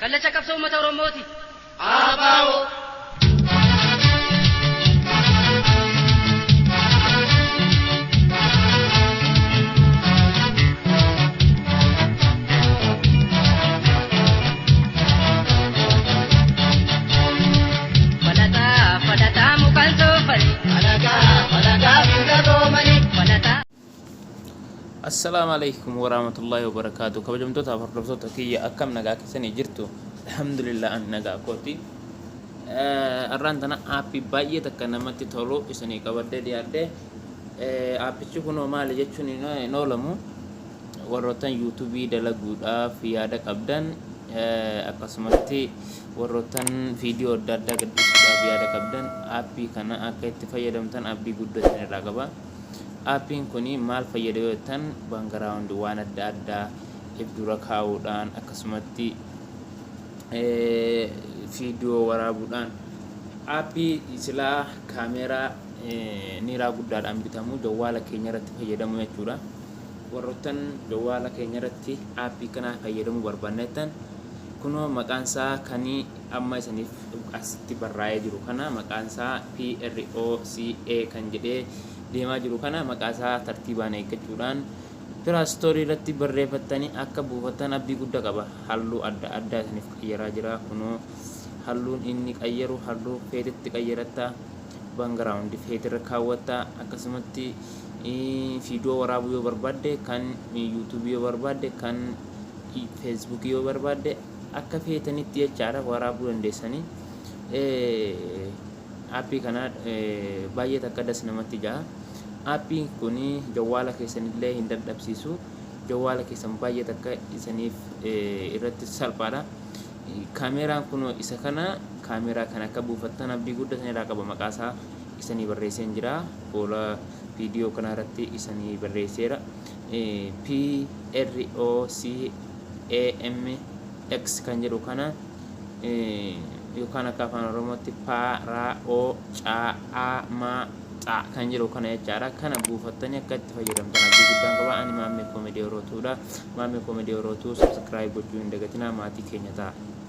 Kallacha qabsoo uummata Oromooti. ABO. Falataa falataa mukaan soofani. Falagaa falagaa minga roomani. Falataa. Assalaamu alaikum warahmatullahi wabarakaatu. Kabajamtoota hordoftoota kiyya, akkam nagaa keessanii jirtu? Alhamdulillah, an nagaa kooti. Arraan tana aappii baay'ee takka namatti tolu isanii qabadhee dhiyaadhe. Aappichi kunoo maali jechuun hin oolamu. Warroottan yuutuubii dalaguudhaaf yaada qabdan, akkasumatti warroottan viidiyoo adda addaa gadhiisuudhaaf yaada qabdan, aappii kana akka itti fayyadamtan abdii guddaa isinirraa qaba. Aappiin kun maal fayyada yoo jettan, background waan adda addaa if dura kaa'uudhaan, akkasumatti viidiyoo waraabuudhaan, aappii silaa kaameeraa niiraa guddaadhaan bitamu jawwaala keenya irratti fayyadamu jechuudha. Warroottan jawwaala keenya irratti aappii kana fayyadamuu barbaannettan, kunoo maqaan isaa kanii amma isaniif asitti barraa'ee jiru kana, maqaan isaa PROCA kan jedhee deemaa jiru kana, maqaa isaa tartiibaan eeggachuudhaan Play Store irratti barreeffattanii akka buufattan abdii guddaa qaba. Halluu adda addaa isiniif qayyaraa jira. Kunoo halluun inni qayyaru halluu feetetti qayyaratta. Background feetirra kaawwatta. Akkasumatti viidiyoo waraabuu yoo barbaadde, kan yuutuubii yoo barbaadde, kan feesbuukii yoo barbaadde, akka feetanitti jechaadha waraabuu dandeessanii. Aappii kana baay'ee takka das namatti jaha. Aappiin kun jawwaala keessanillee hin dadhabsiisu. Jawwaala keessan baay'ee takka isaniif irratti salphaadha. Kaameeraan kun isa kana, kaameeraa kana akka buufattan abdii guddaa isinirraa qaba. Maqaa isaa isanii barreesseen jira. Fuula viidiyoo kana irratti isanii barreesseera. PROCAM X kan jedhu kana, yookaan akka afaan Oromootti pa ra o ca a ma xa kan jedhu kana jechaadha. Kana buufattanii akka itti fayyadamtan abdii guddaan qaba. Ani Maammee Koomedii Orootuudha. Maammee Koomedii Orootuu subscribe gochuu hin dagatinaa, maatii keenya ta'a.